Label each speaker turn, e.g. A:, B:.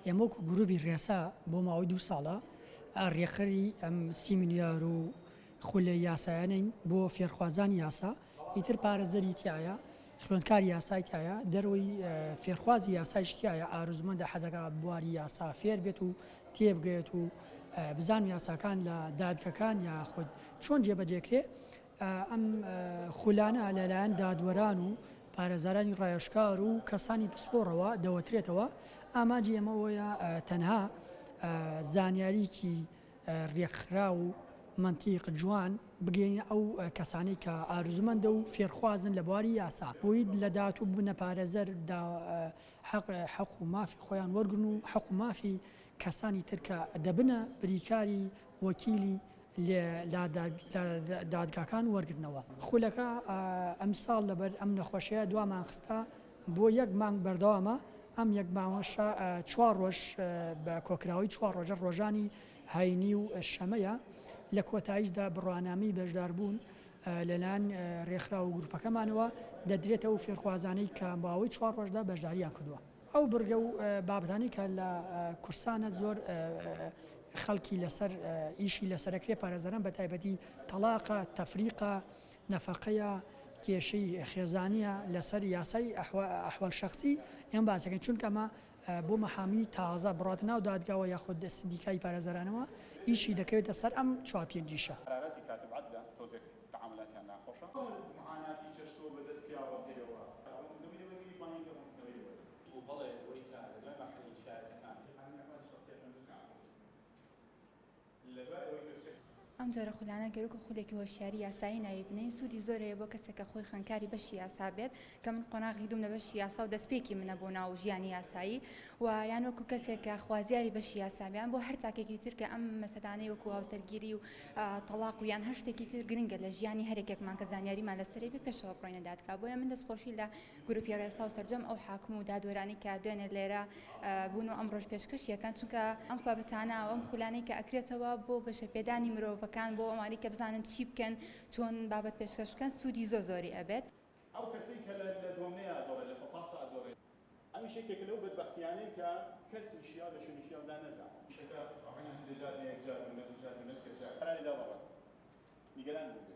A: ئێمە وەکو گروپی ڕێسا بۆ ماوەی دوو ساڵە ڕێکخەری ئەم سیمینار و خولە یاسایانەین بۆ فێرخوازانی یاسا، ئیتر پارێزەری تیایە، خوێندکاری یاسای تیایە، دەرەوەی فێرخوازی یاسایش تیایە، ئارەزوومەندە حەزەکا بواری یاسا فێر بێت و تێبگەیەت و بزان یاساکان لە دادگەکان یاخود چۆن جێبەجێکرێ. ئەم خولانە لەلایەن دادوەران و پارێزەرانی ڕاوێژکار و کەسانی پسپۆڕەوە دەوترێتەوە، ئامانجی ئێمە ئەوەیە تەنها زانیاریی ڕێکخراو و مەنتیق جوان بگەینە ئەو کەسانەی کە ئارزومەندە و فێرخوازن لە بواری یاسا بۆی لە داهاتوو ببنە پارێزەر حەق حەق و مافی خۆیان وەرگرن و حەق و مافی کەسانی تر کە دەبنە بریکاری وەکیلی لە دادگاکان وەرگرنەوە. خولەکە ئەمساڵ لەبەر ئەم نەخۆشیە دوامان خستە بۆ یەک مانگ بەردەوامە، ئەم یەک مانگەشە چوار ڕۆژ بە کۆکراوەی چوار ڕۆژە ڕۆژانی هەینی و شەمەیە، لە کۆتاییشدا بڕوانامەی بەشداربوون لەلایەن ڕێکخراو و گروپەکەمانەوە دەدرێتە ئەو فێرخوازانەی کە ماوەی چوار ڕۆژدا بەشداریان کردووە. ئەو بڕگە و بابەتانەی کە لە کورسانە زۆر خەڵکی لەسەر ئیشی لەسەرەکرێ پارێزەران بە تایبەتی تەڵاقە، تەفریقە، نەفەقەیە، کێشەی خێزانیە لەسەر یاسای ئەحوال شەخسی ئێمە باسەکەین چونکە ئەمە بۆ مەحامی تازە بڕاتە ناو دادگاوە یاخود سندیکای پارێزەرانەوە ئیشی دەکەوێتە سەر ئەم چوار پێنجیشە.
B: قەراراتی کاتب عەدلە تۆزێک تەعامولاتیان ناخۆشە. معاناتی چەشتووە بە دەست پیاوەکەیەوە. ڕوونکردنەوەی لێوەرگری بانگی کە ڕوونکردنەوەی لێوەرگری. و بەڵێ ئەوەی کە لە دوای مەرحەلەی شایەتەکان. قانونی ئەحوالی شەخسیە خوێندووتانە. لە دوای ئەوەی کە کچەکە.
C: ئەم جۆرە خولانە گەر وەکو خولێکی هۆشیاری یاسایی ناوی بنێین سوودی زۆر هەیە بۆ کەسێک کە خۆی خوێندکاری بەشی یاسا بێت کە من قۆناغی دووم لە بەشی یاسا و دەستپێکی منە بۆ ناو ژیانی یاسایی و یان وەکو کەسێک کە خوازیاری بەشی یاسا بێ یان بۆ هەر تاکێکی تر کە ئەم مەسەلانەی وەکو هاوسەرگیری و تەڵاق و یان هەر شتێکی تر گرنگە لە ژیانی هەرێکێکمان کە زانیاریمان لەسەری بێ پێشەوە بڕۆینە دادگا بۆیە من دەستخۆشی لە گروپی ڕێسا و سەرجەم ئەو حاکم و دادوەرانەی کە دوێنێ لێرە بوون و ئەمڕۆش پێشکەشی ئەکەن چونکە ئەم بابەتانە و ئەم خولانەی کە ئەکرێتەوە بۆ گەشەپێدانی مرۆڤەکان بۆ ئەوانەی کە بزانن چی بکەن چۆن بابەت پێشکەش بکەن سوودی زۆر زۆری ئەبێت.
B: ئەو کەسەی کە لە لە دۆمنەیا ئەدۆڕێ، لە پەپاسا ئەدۆڕێ. ئەمیش یەکێکە لەو بەدبەختییانەی کە کەسی شیاو لە شوێنی شیاو دانەنراوە. ئیشەکە ڕەنگە هەندێ جار نە یەک جار بوو، نە دوو جار بوو، نە سێ جار. قەراری دا بەڕێ نیگەران بووبێ.